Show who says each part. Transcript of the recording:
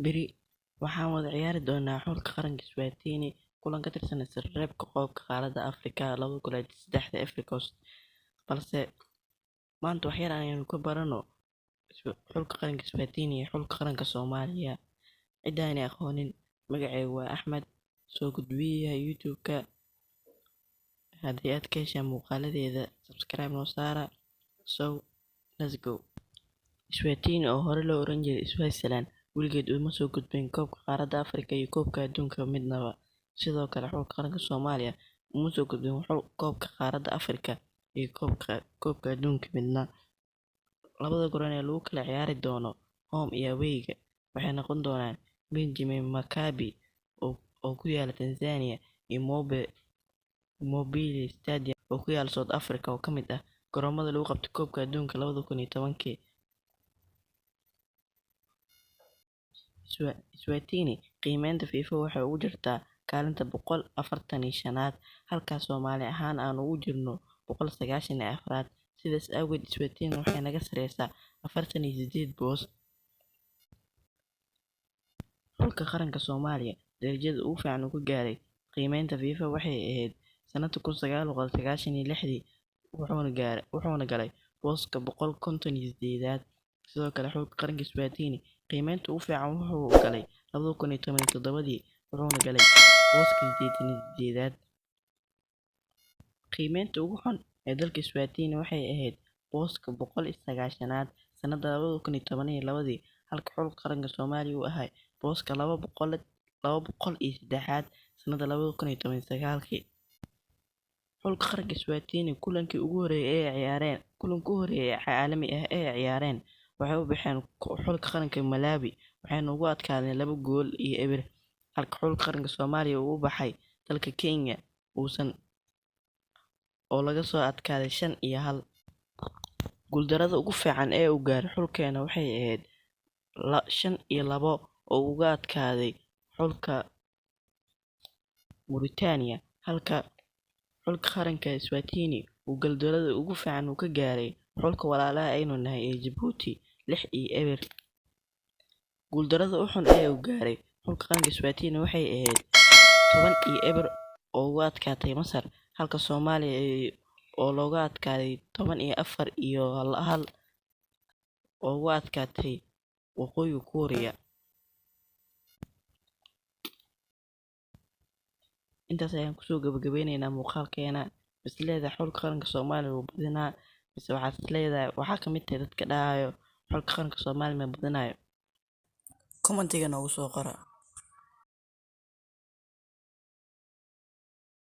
Speaker 1: Beri waxaan wada ciyaari doonaa xulka qaranka Eswatini kulan ka tirsan isreebka koobka qaaradda Afrika 2023 Ivory Coast. Balse maanta wax yar aynu ka barano xulka qaranka Eswatini iyo xulka qaranka Soomaaliya. Cid aanay aqoonin, magacaygu waa Axmed, soo gudbiyaha YouTube-ka. Haddii aad ka heshaan muuqaaladeeda, subscribe noo saara. So let's go. Eswatini oo hore loo oran jiray Swaziland weligeed uma soo gudbin koobka qaaradda Afrika iyo koobka adduunka midnaba. Sidoo kale xulka qaranka Soomaaliya uma soo gudbin koobka qaaradda Afrika iyo koobka adduunka midna. Labada garoon ee lagu kala ciyaari doono home iyo away-ga waxay noqon doonaan Benjamin Mkapa oo ku yaala Tanzania iyo Mobile Stadium oo ku yaala South Africa oo ka mid ah garoomada lagu qabtay koobka adduunka 2010. Eswatini qiimeynta FIFA waxay ugu jirtaa kaalinta 145aad, halka Soomaali ahaan aan ugu jirno 194aad. Sidaas awgeed Eswatini waxay naga sareysaa 48 boos. Xulka qaranka Soomaaliya darajada ugu fiican uu ka gaaray qiimeynta FIFA waxay ahayd sanadka 1996, wuxuuna galay booska 158aad. Sidoo kale xulka qaranka Eswatini qiimeynta ugu fiican wuxuu galay 2017, wuxuuna galay booska 88aad. Qiimeynta ugu xun ee dalka Eswatini waxay ahayd booska 190aad sanadka 2012, halka xulka qaranka Soomaaliya uu ahaa booska 203aad sanadka 2019. Xulka qaranka Eswatini kulankii ugu horeeyay ee ciyaareen, kulankii ugu horeeyay ee caalami ah ee ciyaareen waxay u baxeen xulka qaranka Malawi, waxayna ugu adkaadeen 2-0, halka xulka qaranka Soomaaliya uu u baxay dalka Kenya uusan oo laga soo adkaaday 5-1. Guuldarada ugu fiican ee uu gaaray xulkeena waxay ahayd 5-2 oo uga adkaaday xulka Mauritania, halka xulka qaranka Eswatini uu guuldarada ugu fiican uu ka gaaray xulka walaalaha aynu nahay ee Djibouti 6-0. Guuldarada u xun ee uu gaaray xulka qaranka Eswatini waxay ahayd 10-0 oo uga adkaatay Masar, halka Soomaaliya oo looga adkaaday 14-1 oo uga adkaatay Waqooyiga Kuuriya. Intaas ayaan kusoo gabagabeyneynaa muuqaalkeena. Is leedahay xulka qaranka Soomaaliya wuu badinaa, mise waxaad is leedahay waxaa ka mid tahay dadka dhahayo xulka qaranka Soomaaliya ma badinayo? Commentiga noogu soo qora.